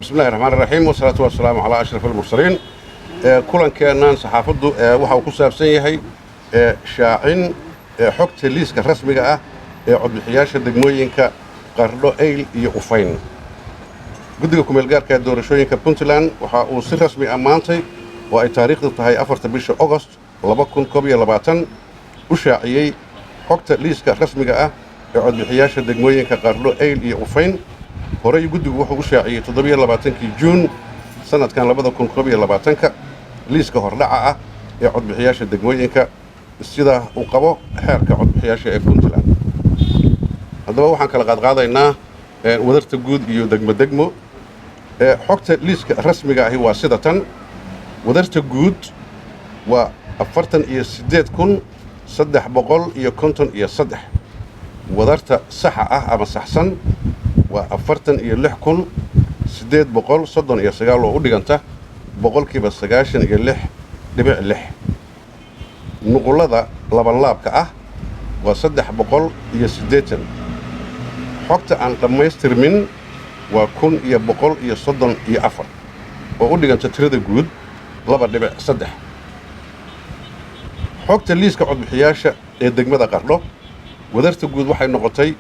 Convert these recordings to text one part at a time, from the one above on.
Bismillahi raxmaan raxiim, wasalaatu wasalaamu calaa ashraf almursaliin. Kulankeennan saxaafaddu waxa uu ku saabsan yahay shaacin xogta liiska rasmiga ah ee codbixiyaasha degmooyinka Qardho, Eyl iyo Ufayn. Guddiga kumeelgaarka ee doorashooyinka Puntland waxa uu si rasmi ah maantay, oo ay taariikhdu tahay 4-ta bisha Ogost 2021, u shaaciyey xogta liiska rasmiga ah ee codbixiyaasha degmooyinka Qardho, Eyl iyo Ufayn. Horey guddigu wuxuu u shaaciyey 27-kii Juun sannadkan 2021-ka liiska hordhaca ah ee codbixiyaasha degmooyinka, sida uu qabo xeerka codbixiyaasha ee Puntland. Haddaba waxaan kala qaadqaadaynaa wadarta guud iyo degmo degmo. Xogta liiska rasmiga ahi waa sida tan: wadarta guud waa 48,353. Wadarta saxa ah ama saxsan waa 46,839, oo u dhiganta 96.6%. Nuqullada labanlaabka ah waa 380. Xogta aan dhammaystirmin waa 1,134, oo u dhiganta tirada guud 2.3. Xogta liiska codbixiyaasha ee degmada Qardho, wadarta guud waxay noqotay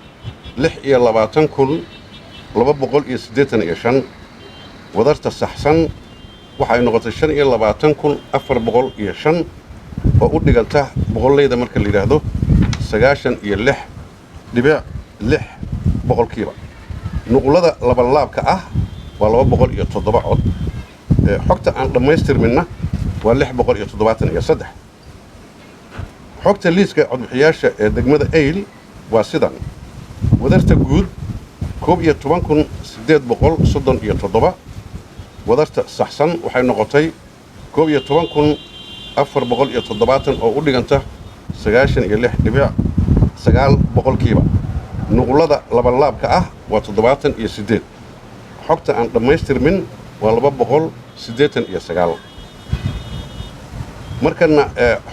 26,285. Wadarta saxsan waxay noqotay 25,405, oo u dhiganta boqollayda marka la yidhaahdo 96.6%. Nuqullada labanlaabka ah waa 207 cod. Xogta aan dhammaystirminna waa 673. Xogta liiska codbixiyaasha ee degmada Eyl waa sidan: wadarta guud 11,837. Wadarta saxsan waxay noqotay 11,470, oo u dhiganta 96.9%. Nuqullada labanlaabka ah waa 78. Xogta aan dhammaystirmin waa 289. Markana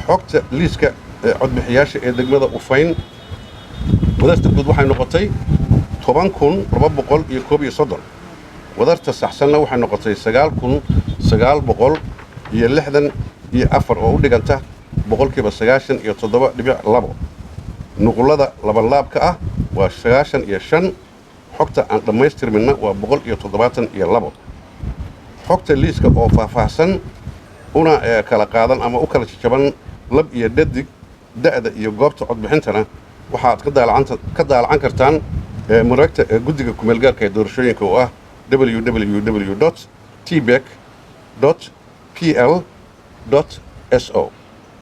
xogta liiska codbixiyaasha ee degmada Ufayn, wadarta guud waxay noqotay 10,231. Wadarta saxsanna waxay noqotay 9,964, oo u dhiganta 97.2%. Nuqullada labanlaabka ah waa 95. Xogta aan dhammaystirminna waa 172. Xogta liiska oo faahfaahsan, una kala qaadan ama u kala jajaban lab iyo dhadig, da'da iyo goobta codbixintana, waxaad ka daalacan kartaan mareegta guddiga kumeelgaarka ee doorashooyinka, oo ah www tbec pl s o.